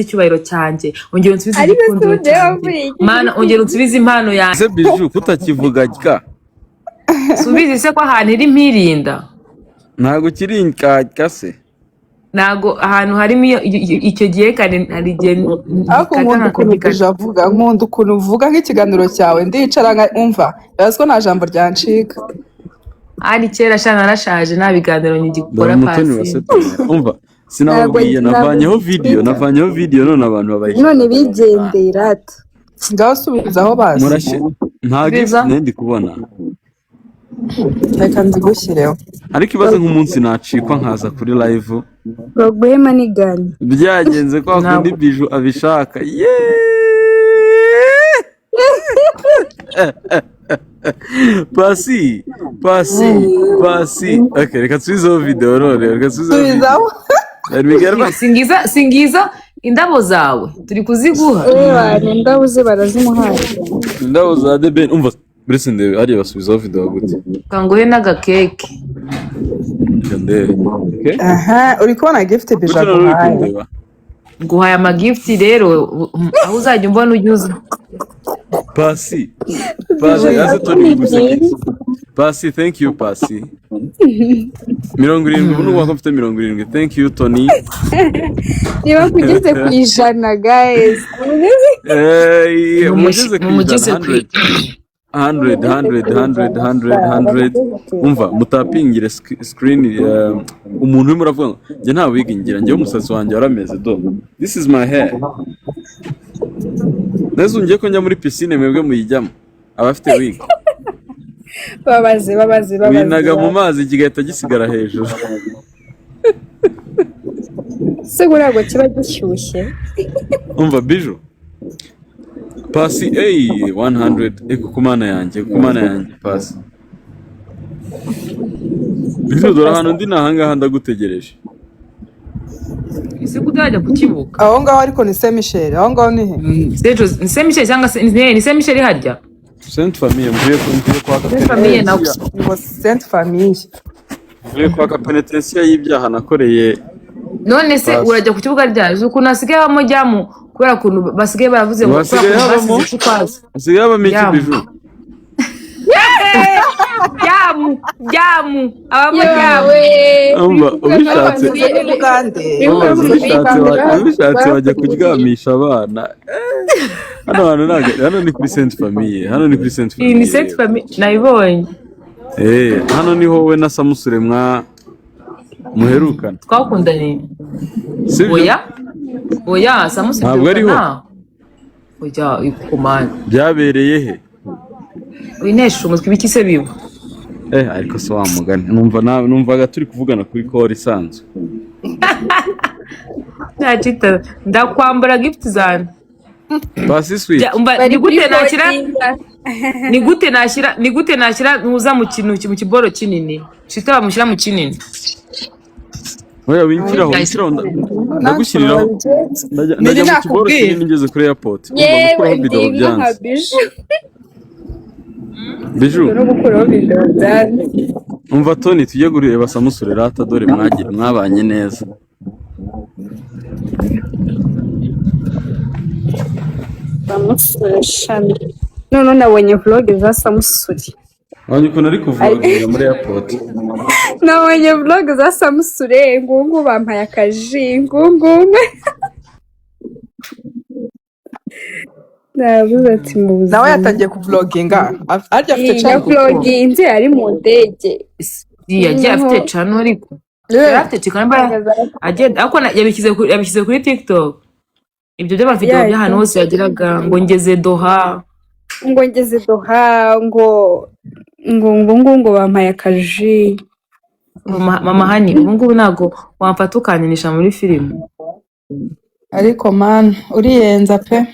Icyubahiro cyanjye, ongera unsubize Ariko se igikundiro ubu njyewe cyanjye. wavuye iki? Mana, ongera unsubize impano yanjye. Ese Biju, kutakivuga rya? Subize se ko ahantu iri mpirinda. Ntabwo ukiri indyarya se? Ntago ahantu harimo icyo gihe kare hari igihe Ariko gikata nkunda ukuntu nkakongera. Biju avuga, nkunda ukuntu uvuga nk'ikiganiro cyawe, ndicara nka umva, bibaza ko nta jambo ryancika. Ari kera sha, narashaje, nta biganiro ngikora. Dore Umutoni wa Pasi. Setoni, umva. Ntabwo Sinababwiye? ntabwo Navanyeho video. gitwika. Navanyeho video none abantu babaye None 150. bigendeye rata. Ngaho subizaho basi. Murashye, nta gift. Subiza. Nari ndi kubona. Reka nzigushyireho. Ariko ibaze nk'umunsi nacikwa nkaza kuri live Baguhe money gun. Byagenze kwa kundi. Ntabwo. Biju abishaka, yeee! Pasi, Pasi, Pasi, okay, reka nsubizeho video none, reka nsubizeho video. Subizaho. Miguel. Singiza, singiza indabo zawe turi kuziguha. Ewa, indabo ze barazimuhaye. Indabo za The Ben, umva, buretse ndebe hariya basubizaho video gute. Kanguhe n'agakeke. Reka ndebe, okay. Aha uri kubona gift Biju Gute none uri aguhaye? kundeba? Nguhaye amagift rero, aho uzajya umbona ujya uza. Pasi, Pasi, hasi Toni guseke. Pasi, thank you, Pasi. 70, ubu ni uko mfite 70. Thank you, Tony. Niba kugeze ku 100, guys. Eh, mugeze ku Mumugeze 100. ku 100, 100, 100, 100, 100. Umva, mutapingire screen. Umuntu urimo uravuga ngo njye nta wig ngira, njyewe umusatsi wanjye warameze, do this is my hair. Neza ungiye ko njya muri piscine, mwebwe muyijyamo abafite wig. Babaze, babaze, babaze. Winaga mu mazi kigahita gisigara hejuru. Se ngo ntabwo kiba gishyushye? Umva Biju, Pasi, eyi, 100! Ego ku Mana yanjye, ku Mana yanjye! Pasi, Biju, dore ahantu ndi, ni ahangaha, ndagutegereje. Ese ko utarajya kukibuka? Aho ngaho ariko ni Saint Michel, aho ngaho ni he? Ni Saint Michel cyangwa se ni Saint Michel harya? Sainte Famille, mvuye kwaka Sainte Famille nawe. penetensiya. Ngo Sainte Famille. Mvuye kwaka penetensiya y'ibyaha nakoreye. None se Pasi. urajya ku kibuga ryayo? Uzi ukuntu hasigaye habamo jam, kubera ukuntu basigaye baravuze ngo Ngo kubera hasigaye ukuntu habamo basize icukwazo. Hasigaye habamo iki? Jam. Biju. Jam, jam, abamo jam. Yewe. Umva, ubishatse Ni Bugande. Umva, ubishatse wajya kuryamisha abana. Hano hantu ntabwo, hano ni kuri Sainte Famille, hano ni kuri Sainte Iyi ni Famille. Sainte Famille, nayibonye. Eh, hano niho wowe na Samusure mwa muherukana. Twakundanye? Sibyo? Oya, oya, Samusi. Ntabwo ariho? Oya, ikumana. Byabereye he? Winesha umutwe, ibiki se biba? Eh, ariko se wa mugani, numva numvaga turi kuvugana kuri call isanzwe. Ntacita, ndakwambura gift zanjye. Pasi sweet. Umva, Bari ni kuri gute nashyira kodinga. Ni gute nashyira ntuza mu kintu, mu kiboro kinini shita bamushyira mu kinini? Oya, winshyiraho, winshyiraho, ndagushyiriraho. Ndajya Miri ndajya mu kiboro nakubwiye. kinini ngeze kuri airport. Umva, Yewe, gukuraho ndi video inka nka byanze. Biju. Biju. No gukuraho video byanze. Umva Tony, tujye kureba Samusure rata, dore mwagira mwabanye neza. Samusure shami, none nabonye vlog za Samusure. Wabonye ukuntu ari kuvloginga muri airport? Nabonye vlog za Samusure, ngungu bampaye akaji, ngungu navuze ati mu Nawe buzima. yatangiye kuvloginga, arya afite channel. Yavloginze ari mu ndege. Yagiye afite Noneho channel, ariko yari afite channel agenda, ariko yabishyize kuri TikTok, ibyo by'amavideo by'ahantu hose yageraga, ngo ngeze Doha. Ngo ngeze Doha, ngo bampaye akaji. Mama Hani, ubu ngubu ntabwo wamfata ukankinisha muri filime. Ariko man, uriyenza pe.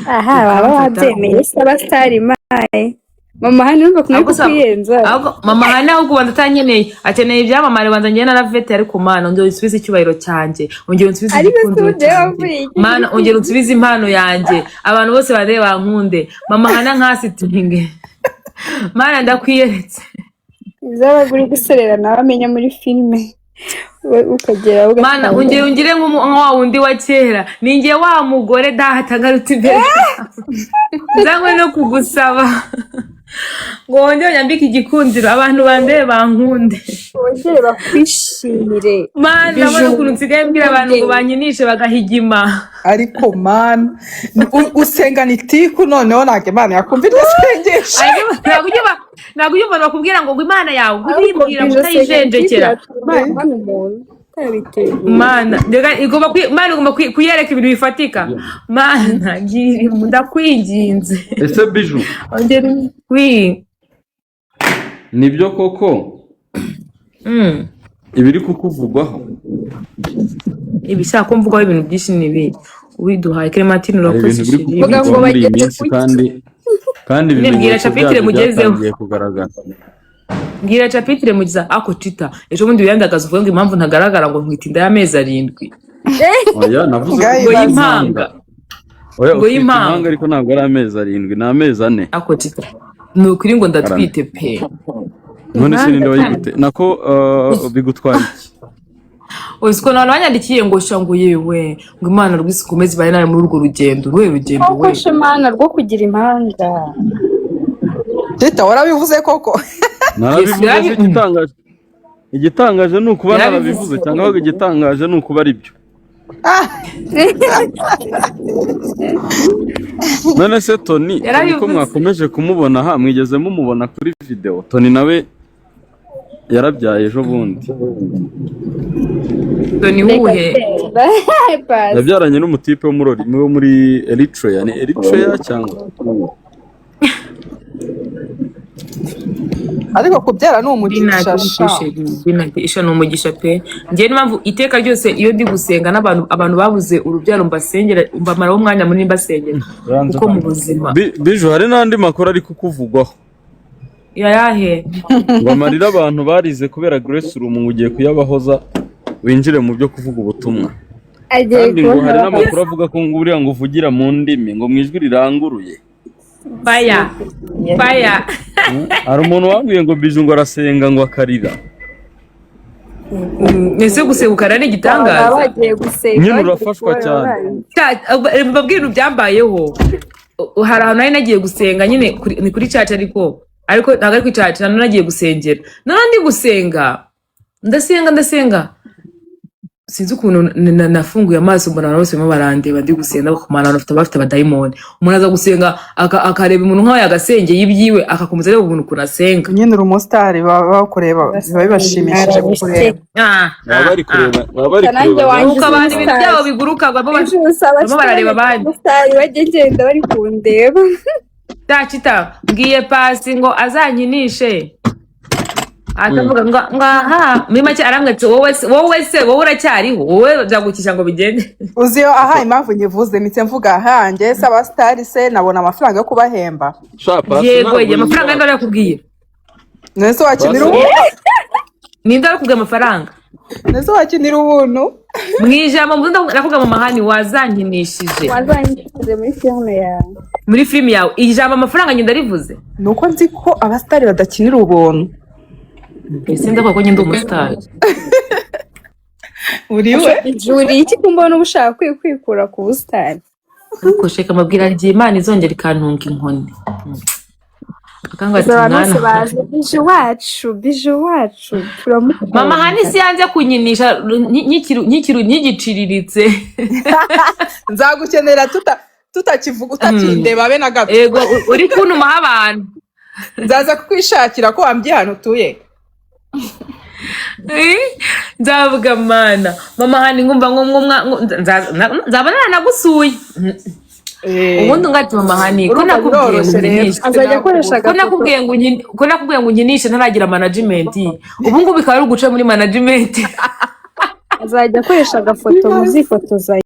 Aha baba Ukamfata. babyemeye se, abasitari maye mama hano urumva kumwe Ahubwo kukwiyenza. Ahubwo mama Hani, ahubwo ubanza atankeneye, akeneye ibyamamare. Banza njyewe naravete, ariko Mana, ongera unsubize icyubahiro cyanjye, ongera unsubize Ariko se igikundiro ubu njyewe cyanjye. wavuye iki? Mana, ongera unsubize impano yanjye, abantu bose barebe bankunde. Mama Hana nkasitinge, Mana, ndakwiyeretse. Izabaga uri guserera nawe amenya muri filime. Ukagera Mana, ugatanga. ungere ungire nka wa wundi wa kera, ninjye wa mugore data, ngarutse imbere nzanywe no kugusaba ngo wongere unyambike igikundiro, abantu bandebe bankunde. Bongere bakwishimire. Mana, ndabona ukuntu nsigaye mbwira abantu ngo banyinishe bagahigima. Ariko mana, usengana itiku, noneho ntabwo Imana yakumva iryo sengesho. Ariko ntabwo ujya ubona bakubwira ngo Imana yawe ngo uyibwira ngo utayijenjekera. Imana umuntu utabiteguye. Mana igomba Mana igomba kuyereka ibintu bifatika. Mana, ndakwinginze. Ese Biju, ongera wi nibyo koko ibiri kukuvugwaho? Ibishaka ko mvugaho ibintu byinshi ni ibi ubiduhaye, Clementine. Hari Urakoze. ibintu biri Chérie. Vuga ngo kukuvugwaho muri iyi bageze minsi kuki? kandi Nyine mbwira ibimenyetso chapitre byabyo mugezeho. byatangiye kugaragara. Mbwira chapitre mugiza ako tita ejo bundi wiyandagaza uvuge ngo impamvu ntagaragara, ngo ntwite inda y'amezi 7. Oya, navuze ko Ngaho ngo utwite y'impanga. impanga. Oya, Ngo utwite y'impanga. impanga, ariko ntabwo ari amezi 7, ni amezi 4. Ako tita, ni ukuri ngo ndatwite pe? None se ninde wayigute nako bigutwara iki? Uzi ko abantu banyandikiye ngo sha, ngo yewe, ngo Imana rwose ikomeze ibane nawe muri urwo rugendo, uruhe rugendo? Koko We. shemana rwo kugira impanga. Tita, warabivuze koko? Narabivuze. Yes, Se igitangaje ni ukuba Yarabivuze. narabivuze, cyangwa ahubwo igitangaje ni ukuba ari byo. None se Tony, Tony ko Yarabivuze. mwakomeje kumubona aha, mwigeze mumubona kuri video? Tony nawe yarabyaye ejo bundi. Tony wuhe? Pasi. Yabyaranye n'umutipe wo muri Eritrea, ni Eritrea cyangwa Ariko kubyara ni umugisha sha. Isha, ni umugisha pe. Njyewe niyo mpamvu iteka ryose iyo ndi gusenga n'abantu, abantu babuze urubyaro mbasengera, mbamaraho umwanya munini mbasengera, kuko mu buzima Biju, hari n'andi makuru ari kukuvugwaho. Yayahe? Ngo amarira abantu barize kubera Grace Room ngo ugiye kuyabahoza, winjire mu byo kuvuga ubutumwa. Agiye Kandi ngo kubona hari n'amakuru avuga ko ngo buriya ngo uvugira mu ndimi, ngo mu ijwi riranguruye. Faya faya. Hari umuntu wambwiye ngo Biju ngo arasenga ngo akarira. Ese gusegukana ni baba igitangaza? bagiye gusenga, Nyine bagiye urafashwa kubona cyane. abana. Mbabwira ibintu byambayeho. Hari ahantu nari nagiye gusenga nyine ni kuri church, ariko ntabwo ari kuri church, nari nagiye gusengera. Noneho ndi gusenga, ndasenga, ndasenga, sinzi ukuntu nafunguye amaso mbona abantu bose barimo barandeba ndi gusenga, bakumana abantu bafite abadayimoni. Umuntu aza gusenga akareba umuntu nk'aho yagasengeye ibyiwe, akakomeza areba umuntu ukuntu asenga. Nyine uri umusitari, baba bakureba, biba bibashimishije kukureba. Ah, Baba bari ah, ah. kureba, baba bari Nanjye kureba. wanjye Nuko abantu ibintu umusitari. byabo biguruka, barimo Ejo usaba barimo barareba abandi. Umusitari bajye ngenda bari kundeba. Tacita, mbwiye Pasi ngo azankinishe, atavuga ngo aha, muri make arambwira ati wowe se, wowe se, wowe uracyariho, wowe byagukisha ngo bigende. Uzi iyo aha impamvu nyivuze, mpise mvuga aha njye se abasitari se nabona amafaranga yo kubahemba? Sha, Pasi Yego. ntabwo Ye, amafaranga yizera. ninde yakubwiye? Nese wakinira Pasi- ubuntu? Ninde arakubwiye amafaranga? Nese wakinira ubuntu? Mu ijambo ndakuvuga mu mahani wazankinishije. Wazanyishije muri filime yawe. Muri filimi yawe, iri jambo amafaranga ngenda rivuze. Ni uko nzi ko abasitari badakinira ubuntu. Ese ndavuga ko ngenda umusitari? Uri we. Juri iki kumbona uba ushaka kwikura ku busitani? Ariko sheka amabwira igihe Imana izongera ikantunga inkoni akangwa ati Abantu bose mwana bazi Biju wacu, Biju wacu turamukunda. Mama hani si yanze kunyinisha nkigiciriritse. Nzagukenera tutakivuga, utakindeba be na gato. Ego, uri kuntumaho abantu. Nzaza kukwishakira ko wambwiye ahantu utuye. Eh, nzavuga mana mama hani ngumva ngo nzaba naranagusuye. Ubundi ngati mama hani ko Urumva nakubwiye ngo biroroshye rero. unkinishe. Azajya akoresha Ko agafoto. nakubwiye ngo ko nakubwiye ngo unkinishe ntaragira management, ubu ngubu bikaba ari uguca muri management. Azajya akoresha agafoto muzifotozanya.